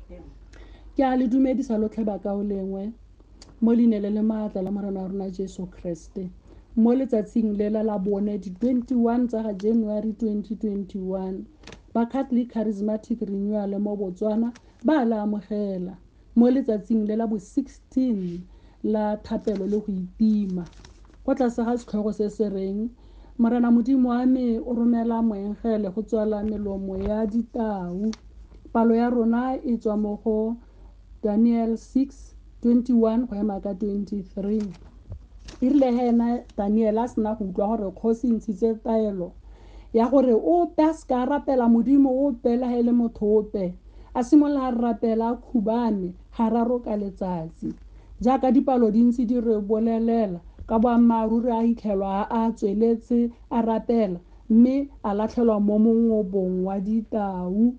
Ke a le dumedisa lotlhe bakaulengwe mo leina le le maatla la Morena wa rona Jesu Kriste mo letsatsing le la bone di 21 tsa ga January 2021. Ba Catholic Charismatic Renewal mo Botswana ba la amogela mo letsatsing le la bo 16 la thapelo le go itima, kwa tlase ga setlhogo se se reng Morena Modimo wa me o romela moengele go tswala melomo ya ditau. Palo ya rona e tswa mo go Daniel 6:21 go ema ka 23. E rile he ena Daniel a sena go utlwa gore kgosi e ntshitse taelo ya gore ope a seka a rapela modimo ope le ha e le motho ope, a simolola a rapela a khubame gararo ka letsatsi. Jaaka dipalo di ntse di re bolelela, ka boammaaruri a hitlhelwa a tsweletse a rapela, mme a latlhelwa mo mongobong wa ditau.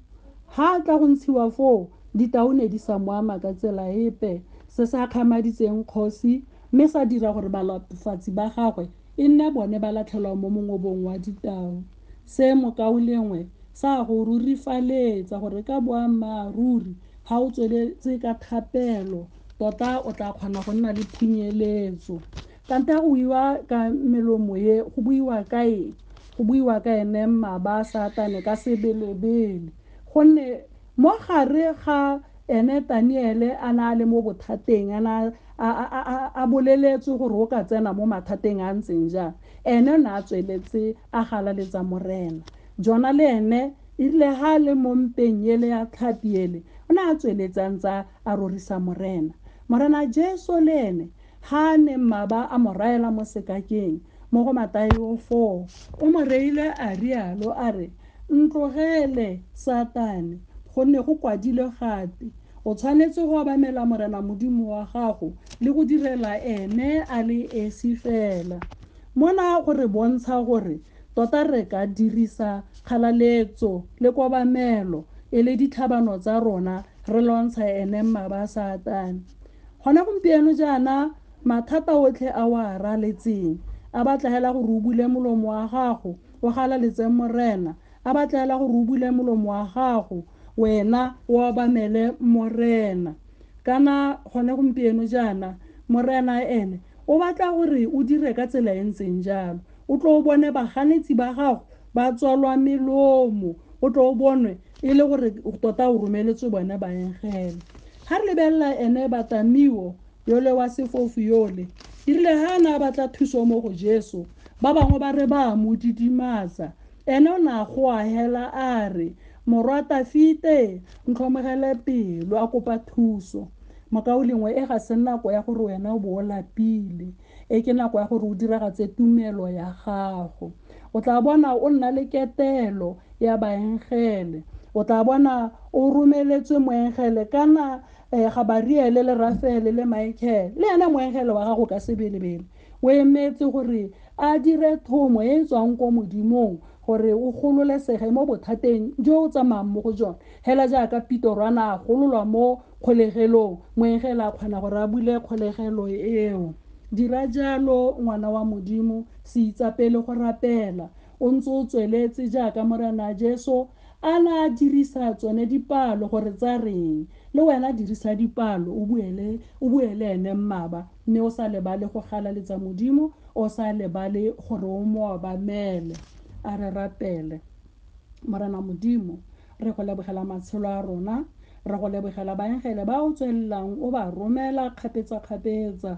Ha a tla go ntshiwa foo, ditau ne di sa mo ama ka tsela epe, se se akgamaditseng kgosi mme sa dira gore balatofatsi ba gagwe e nne bone ba latlhelwa mo mongobong wa ditau. Se mokaulengwe sa go rurifaletsa gore ka boammaaruri ha o tsweletse ka thapelo tota o tla kgona go nna le phunyeletso. Kante ha go buiwa ka melomo e, go buiwa ka eng? Go buiwa ka ene mmaba Satane ka sebelebele, gonne mo gare ga ene Daniele a na a le mo bothateng, a na a boleletswe gore o ka tsena mo mathateng a ntseng jang, ene o ne a tsweletse a galaletsa Morena. Jona le ene e rile ha a le mo mpeng ele ya tlhapi ele, o ne a tsweletse a ntse a rorisa Morena. Morena Jesu le ene ha a ne mmaba a mo raela mo sekakeng mo go Mataeo 4, o mo reile a rialo a re, ntlogele Satane, gonne go kwadilwe gape, o tshwanetse go obamela Morena Modimo wa gago le go direla ene a le esi fela. Mona go re bontsha gore tota re ka dirisa kgalaletso le kobamelo e le ditlhabano tsa rona re lwantsha ene mmaba Satane. Gona gompieno jaana mathata otlhe a o a raletseng a batla hela gore o bule molomo wa gago o galaletse Morena, a batla hela gore o bule molomo wa gago wena o obamele Morena. Kana gone gompieno jaana Morena ene o batla gore o dire ka tsela e ntseng jalo, o tlo o bone baganetsi ba gago ba tswalwa melomo, o tlo o bonwe e le gore tota o romeletswe bone baengele. Ha re lebelela ene Batamio yole wa sefofu yole, e rile ha a ne a batla thuso mo go Jesu, ba bangwe ba re ba mo didimatsa, ene o ne a goa hela a re, morwa Tafite ntlhomogele pelo, a kopa thuso. Mokaulengwe, e ga se nako ya gore wena o bo o lapile, e ke nako ya gore o diragatse tumelo ya gago. O tla bona o nna le ketelo ya baengele, o tla bona o romeletswe moengele kana Gabariele le Rafaele le Michael, le ene moengele wa gago ka sebelebele o emetse gore a dire thomo e e tswang ko Modimong gore o gololesege mo bothateng jo o tsamayang mo go jone. Hela jaaka Petoro a ne a gololwa mo kgolegelong, moengele a kgona gore a bule kgolegelo eo. Dira jalo ngwana wa Modimo, se itsapele go rapela o ntse o tsweletse jaaka Morena Jesu a na a dirisa tsone dipalo gore tsa reng, le wena dirisa dipalo o bue le ene mmaba, mme o sa lebale go galaletsa Modimo, o sa lebale gore o mo obamele. A re rapele. Morena Modimo, re go lebogela matshelo a rona, re go lebogela baengele ba o tswelelang o ba romela kgapetsa-kgapetsa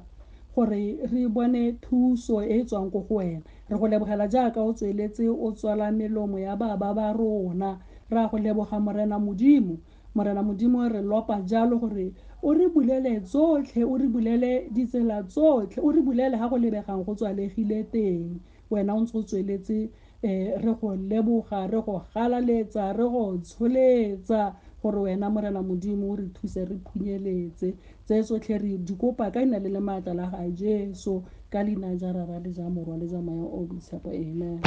gore re bone thuso e e tswang ko go wena. Re go lebogela jaaka o tsweletse o tswala melomo ya baba ba rona. Re a go leboga Morena Modimo. Morena Modimo, re lopa jalo gore o re bulele tsotlhe, o re bulele ditsela tsotlhe, o re bulele ha go lebegang go tswalegile teng. Wena o ntse o tsweletse, re go leboga, re go galaletsa, re go tsholetsa gore wena Morena Modimo o re thuse re phunyeletse. Tse tsotlhe re di kopa ka leina le le maatla la ga Jesu, ka leina ja Rara le ja Morwa le ja Moya o Boitshepo. Amen.